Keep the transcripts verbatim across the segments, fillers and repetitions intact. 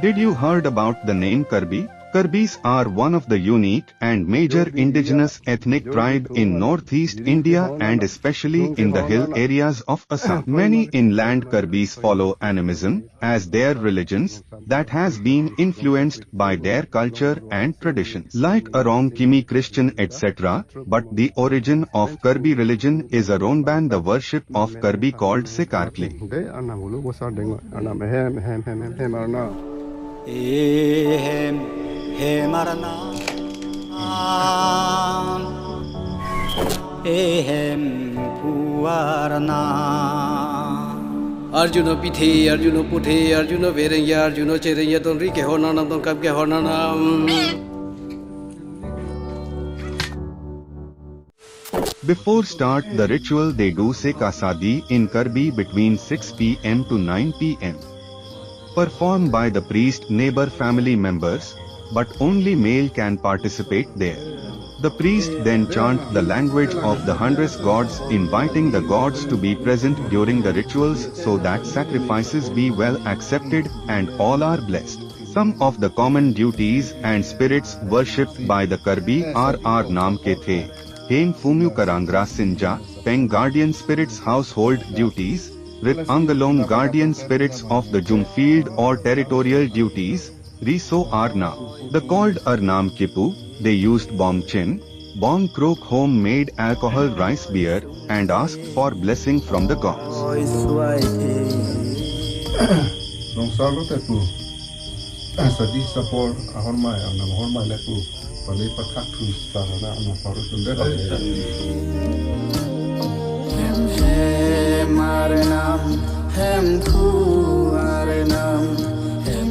Did you heard about the name Karbi? Karbis are one of the unique and major indigenous ethnic tribe in northeast India and especially in the hill areas of Assam. Many inland Karbis follow animism as their religions that has been influenced by their culture and traditions. Like Arong Kimi Christian et cetera, but the origin of Karbi religion is a Ronban, the worship of Karbi called Sekarkli. Dei, anam hulu bosar deng, anam hem, hem, hem, hem, hem, arnam. Ehem, hem arnam. Ehem pu arnam. Arjuno pithe, Arjuno puthe, Arjuno verengya, Arjuno cherengya, don ri kehor nanam, don kap kehor nanam. Before start the ritual, they do Seka Sadi in Karbi between six p m to nine p m, performed by the priest, neighbor family members, but only male can participate there. The priest then chant the language of the hundred gods, inviting the gods to be present during the rituals so that sacrifices be well accepted and all are blessed. Some of the common duties and spirits worshipped by the Karbi are Arnam Kethe, Heng Fumyu Karangra Sinja, Peng guardian spirits, household duties, Rit Angalong guardian spirits of the Jum field or territorial duties, Riso Arnam. The called Arnam Kipu, they used bong chin, bong krok, homemade alcohol, rice beer, and asked for blessing from the gods. Nong salo tepu. Sadi sapor ahormai, anam ahormai lepu. Pale pathak thu sarana, anam paru sundar. Hem hem arnam, hem thu arnam, hem.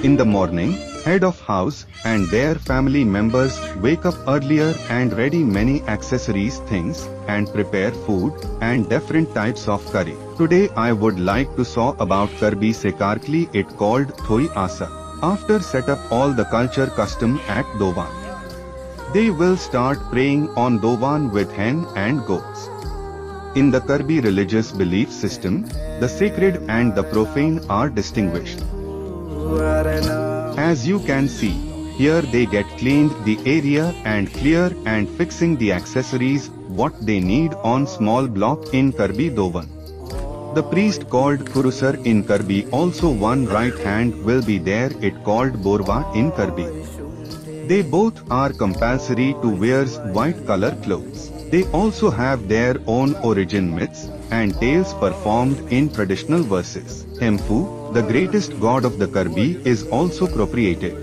In the morning, head of house and their family members wake up earlier and ready many accessories, things, and prepare food and different types of curry. Today I would like to show about Karbi Sekarkli, it called Thoi Asa. After set up all the culture custom at Dovan, they will start praying on Dovan with hen and goats. In the Karbi religious belief system, the sacred and the profane are distinguished. As you can see, here they get cleaned the area and clear and fixing the accessories what they need on small block in Karbi Dovan. The priest called Kurusar in Karbi, also one right hand will be there, it called Borwa in Karbi. They both are compulsory to wears white color clothes. They also have their own origin myths and tales performed in traditional verses. Hemphu, the greatest god of the Karbi, is also propitiated.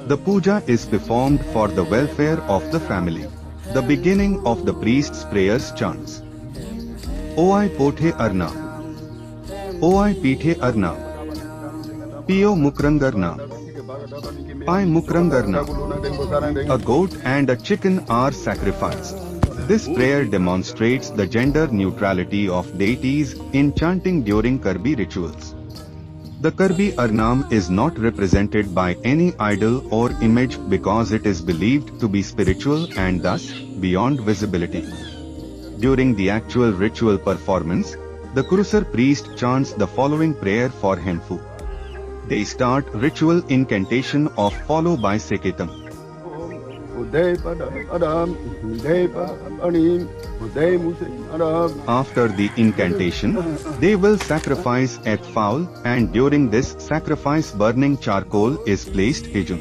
The puja is performed for the welfare of the family. The beginning of the priest's prayers chants, Oi Pothe Arnam, Oi Pithe Arnam, Pio Mukrang Arnam, Pai Mukrang Arnam. A goat and a chicken are sacrificed. This prayer demonstrates the gender neutrality of deities in chanting during Karbi rituals. The Karbi Arnam is not represented by any idol or image because it is believed to be spiritual and thus beyond visibility. During the actual ritual performance, the Kurusar priest chants the following prayer for Hemphu. They start ritual incantation of follow by Seketam. Udai pada Adam, udai pada Anim, udai musi Adam. After the incantation, they will sacrifice a fowl, and during this sacrifice, burning charcoal is placed hijun.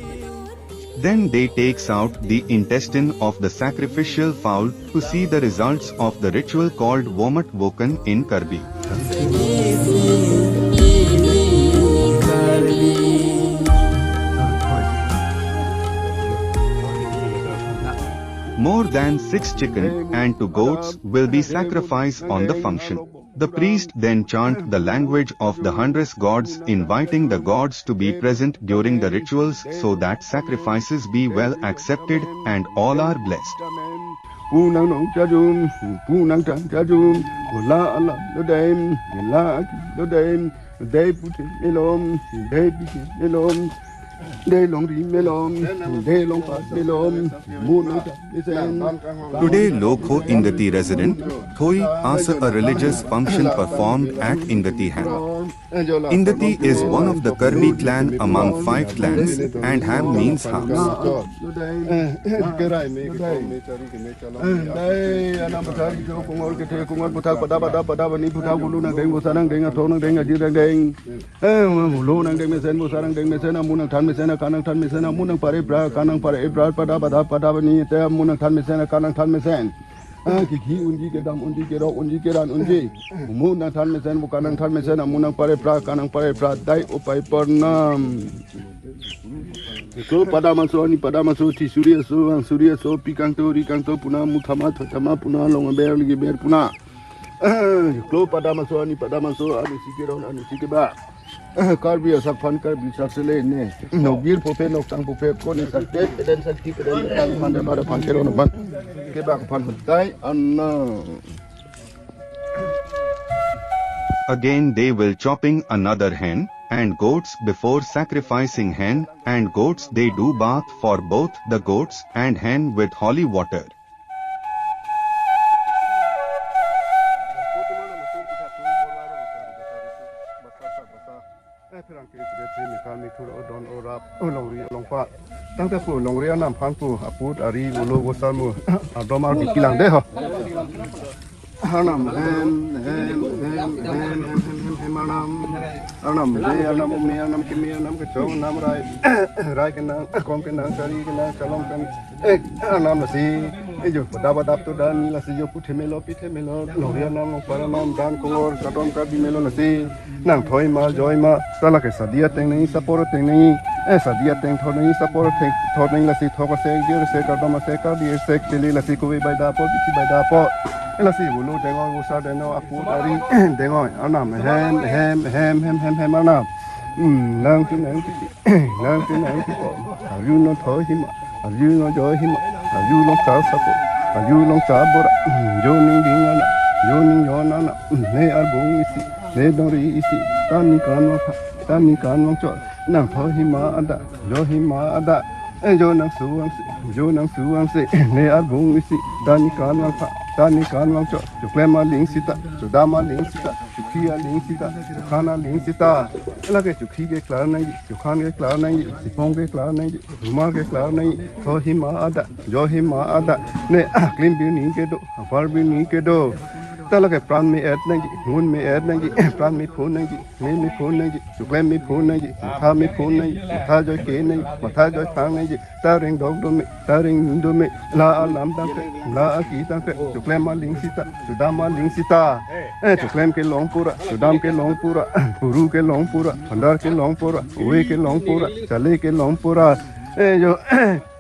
Then they takes out the intestine of the sacrificial fowl to see the results of the ritual called Womat Wokan in Karbi. More than six chicken and two goats will be sacrificed on the function. The priest then chant the language of the hundreds gods, inviting the gods to be present during the rituals so that sacrifices be well accepted and all are blessed. Punang nong chajum, punang tang chajum, kula ala lo dem, la aki lo dem, dei puti melom, dei puti melom, dei longri melom, dei longpat melom, munang tang mesen. Today, Lokho Ingati resident Thoi Asa, a religious function performed at Ingati Hang. Ingati is one of the Karbi clan among five clans, and Hang means house. Dei, anam puthak, kungol kethe, kungol puthak, pada, pada, pada, bani puthak, bulu nang deng, bosa nang deng, athong nang deng, ajir nang deng. Eh, bulu nang deng mesen, bosa nang deng mesen, amu nang than mesen, akan nang than mesen, amu nang pare pra, akan nang pare pra, pada, pada, pada, bani, te amu nang than mesen, akan nang than mesen. Ah, kiki unji, kedam unji, kerok unji, keran unji. Amu nang than mesen, bokan nang than mesen, amu nang pare pra, akan nang pare pra, dei upai parnam. Klo pada maso, ani pada maso, thi suri aso, ang suri aso, pi kangto, ri kangto, puna muthama, thothama, puna long aber, ligi ber, puna. Klo pada maso, ani pada maso, ani si keron, ani si keba. Karbi asak aphan, Karbi asak sele ne. Nokbir pupe, noktang pupe, koni sak tet, peden sak ti, peden tang aphan, daba aphan, keron aphan, kebak aphan, tai, anna. Again, they will chopping another hen and goats before sacrificing hen and goats. They do bath for both the goats and hen with holy water. Eh, pherangke, pherangke, mekar, methur, odon, orap, olongri, olongpat. Tangte pu, longri anam aphan pu, aput, ari, ulo, bosa mu, adom, ardi kelang dei ho. Arnam hem, hem, hem, hem, hem, hem, hem, arnam. Arnam dei, arnam ome, arnam keme, arnam kechong, arnam rai, rai kenang, kom kenang, kari kenang, chalong kenang. Eh, arnam lasi, eh, jo, pada badap to dan, lasi jo, puthe melo, pithe melo, longri arnam, longpat arnam, dan kongor, kadom kadi melo lasi, nang thoi ma, joi ma, ta lake sadi ateng nangji, sapor ateng nangji, eh, sadi ateng thor nangji, sapor ateng thor nangji, lasi thok asek, jer asek, kadom asek, kadi asek, tele lasi kove bai dapo, bithi bai dapo, eh, lasi bulu dengoi, bosa dengoi, aput ari dengoi, arnam, hem, hem, hem, hem, hem, hem, arnam. Hmm, nang tu, nang tu. Nang tu nang tu ko. Arju non thoi hima. Arju non joi hima. Arju non char sapo. Arju non char bora. Jo ning ding ana. Jo ning jon ana. Ne arbung isi. Ne dongri isi. Ta ningkan vangpha. Ta ningkan vangchot. Nang thoi hima ada. Jo hima ada. Eh, jo nang su vangsi. Jo nang su vangsi. Ne arbung isi. Ta ningkan vangpha. Ta ningkan vangchot. Choklem aling sita. Chodam aling sita. Chokhi aling sita. Chokhan aling sita. Lake chokhi keklar nangji. Chokhan keklar nangji, sipong keklar nangji, rumar keklar nangji, thoi hima ada, joi hima ada, ne aklim bini kedo, apar bini kedo. Ta lake pran me-et nangji, ngun me-et nangji, pran mephun nangji, me mephun nangji, choklem mephun nangji, matha mephun nangji, matha joi ke nangji, matha joi thang nangji, ta reng dok do me, ta reng do me, la alam tangke, la aki tangke, choklem aling sita, chodam aling sita. Eh, choklem kelong pura, chodam kelong pura, puru kelong pura, phandar kelong pura, ove kelong pura, chale kelong pura. Eh, jo,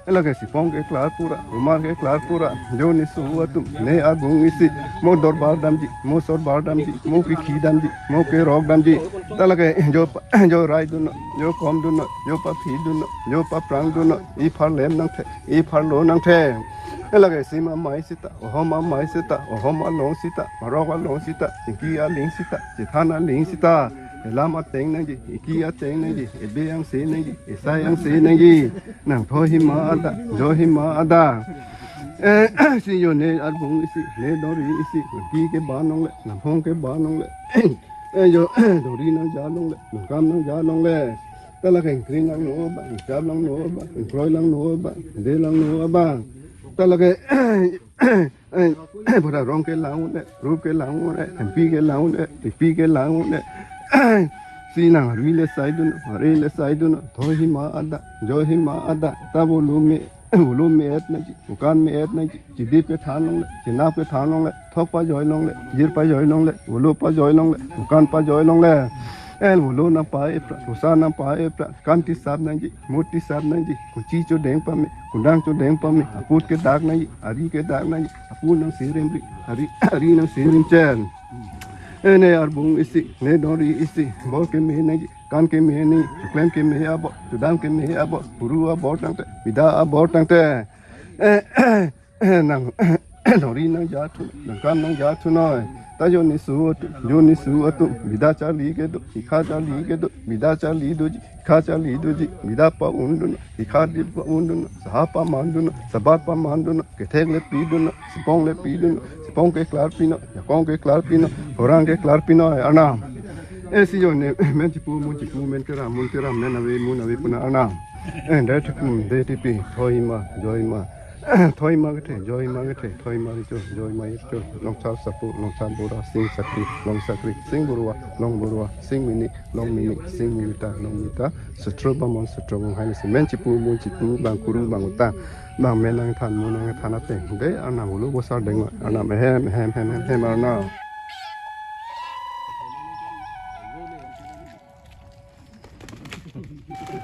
lake sipong keklar pura, rumar keklar pura, jo ne su atum, ne arbung isi, mo dorbar damji, mo sorbar damji, mo kekhi damji, mo kerok damji. Ta lake jo, jo rai dunnon, jo kom dunnon, jo paphi dunnon, jo paprang dunnon, ipharlem nangthe, ipharlo nangthe. Lake sim amei sita, ohom amei sita, ohom along sita, marok along sita, chingki aling sita, chethan aling sita, elam ateng nangji, eki ateng nangji, ebe angse nangji, esai angse nangji, nang thoi hima ada, joi hima ada. Eh, si jo ne arbung isi, ne dongri isi, ki keba nongle, namphong keba nongle. Eh, jo, dongri nangja longle, nangkam nangja longle. Ta lake ingkring langno ba, ingchap langno ba, ingkroi langno ba, de langno ba. Ta lake, eh, pada rong kelang un-e, rup kelang un-e, hempi kelang un-e, tipi kelang un-e. Si nang arui le sai dun, are le sai dun, thoi hima ada, joi hima ada, ta bulu me, bulu me-et nangji, bokan me-et nangji, chidip kethan longle, chenap kethan longle, thok pajoi longle, jir pajoi longle, bulu pajoi longle, bokan pajoi longle. El volo nangpa-e pra, dosa nangpa-e pra, kan tisap nangji, mut tisap nangji, kunchi chodeng pame, kundang chodeng pame, aput kedak nangji, ari kedak nangji, apu nangserim ri, ari, ari nangserim chen. Eh, ne arbung isi, ne dori isi, bor keme nangji, kan keme nangji, choklem keme abor, chodam keme abor, puru abor tangte, bida abor tangte. Eh, nang dori nangja thu, nangkan nangja thu noi. Ta jonni su atum, jonni su atum, bida charli kedo, hikha charli kedo, bida charli doji, hikha charli doji, bida pa-un dun, hikha di pa-un dun, saha paman dun, sabat paman dun, kethek le pi dun, sipong le pi dun, sipong keklar pino, jakong keklar pino, horang keklar pino, Arnam. Eh, si jonni, men chipu, mun chipu, men keram, mun keram, men ave, mun ave puna Arnam. Eh, de chipu, de tipi, thoi ma, joi ma. Thoi ma kethe, joi ma kethe, thoi ma richo, joi ma richo. Longchar Sapu, Longchar Bura, Sing Sakri, Long Sakri, Sing Burwa, Long Burwa, Sing Mini, Long Mini, Sing Mimita, Long Mita. Sutro bamon, sutro bamon, hai si men chipu, mun chipu, bang kuru, bang utang, bang men nangthan, mun nangthan ateng. De, Arnam ulu bosar deng, Arnam ehem, ehem, ehem, ehem, ehem, Arnam.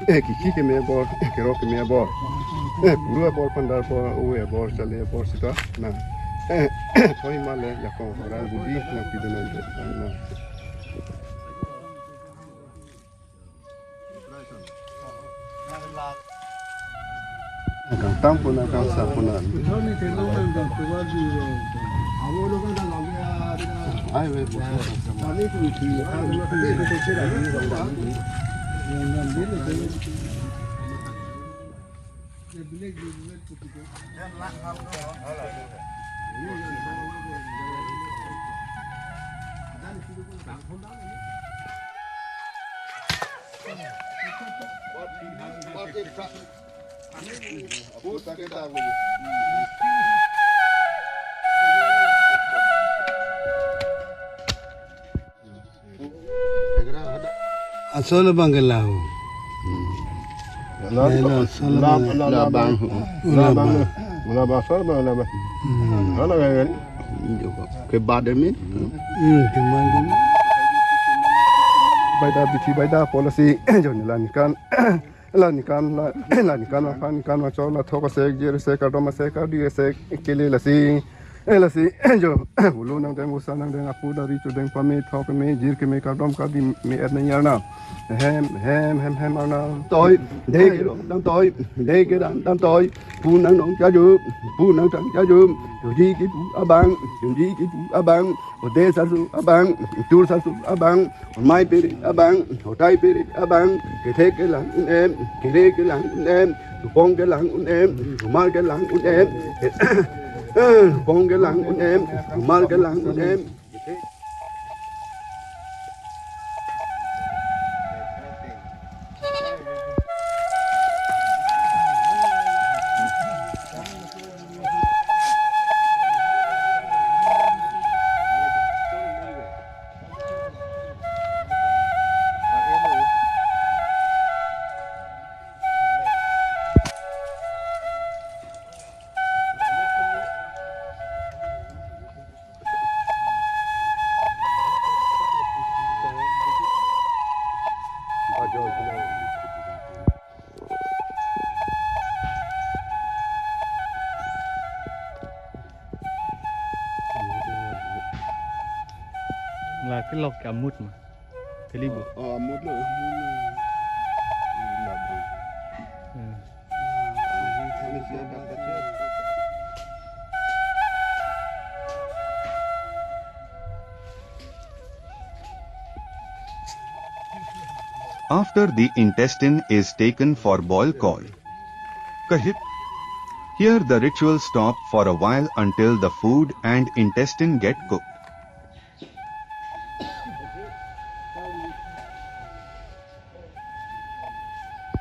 Eh, kiki keme abor, eh, kerok keme abor. Eh, puru abor, pandar abor, ove abor, chale abor sita. Na. Eh, thoi ma le, jakong, horang budi, nangpi dun nang, na. Kangtam puna, kangsa puna. Ai, we, Asol abang ke lahu. Lam, Nelo, asol lam, abang. Lam, Ula abang. Ula abang, asol abang, ula abang. Hmm. Hala kan? Ke bad amin. Hmm, cuman kan. Baida bithi, baida policy, jonni la ningkan. La ningkan, la, la ningkan, la phan ningkan, la chor, la thok asek, jir asek, kardom asek, kardi asek, kele lasi. Eh, lasi, jo, volo nangdeng, vosa nangdeng, apu dari chodeng pame, thok keme, jir keme, kardom kardi me-et nang Arnam. Hem, hem, hem, hem, Arnam. Toi, de kedam toi, de kedam, dam toi. Pu nang nong chaju, pu nang tang chaju. Joji kipu abang, joji kipu abang. Ode sasu abang, tur sasu abang. Ormai piri abang, hotai piri abang, kethek kelang un-em, kere kelang un-em, supong kelang un-em, rumar kelang un-em, supong kelang un-em, rumar kelang un-em. La kelok ke amut ma. Kali bu. Oh, amut lo. Hmm. After the intestine is taken for boil called kahit, here the ritual stop for a while until the food and intestine get cooked.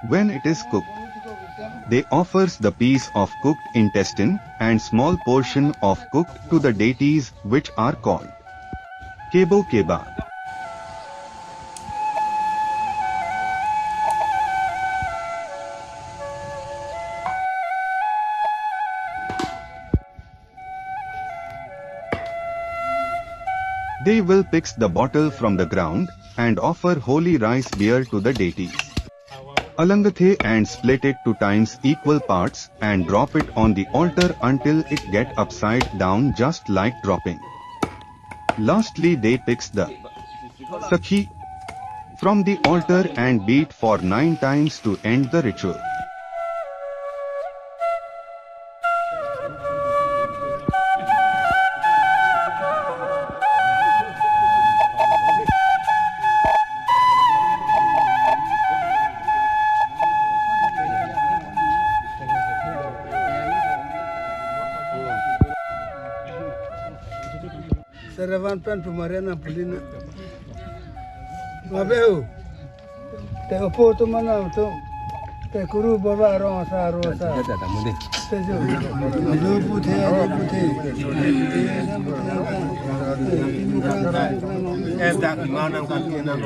When it is cooked, they offers the piece of cooked intestine and small portion of cooked to the deities, which are called Kebo Keba. They will picks the bottle from the ground and offer holy rice beer to the deities. Alangathe and split it two times equal parts and drop it on the altar until it get upside down, just like dropping. Lastly, they picks the sakhi from the altar and beat for nine times to end the ritual. Saravan pen pemaria na pulina. Labe ho. Te opo tu mana tu. Te kuru baba rong asa rong asa. Te jo. Alo puthe, alo puthe. Eh, dak di mana kan dia nang.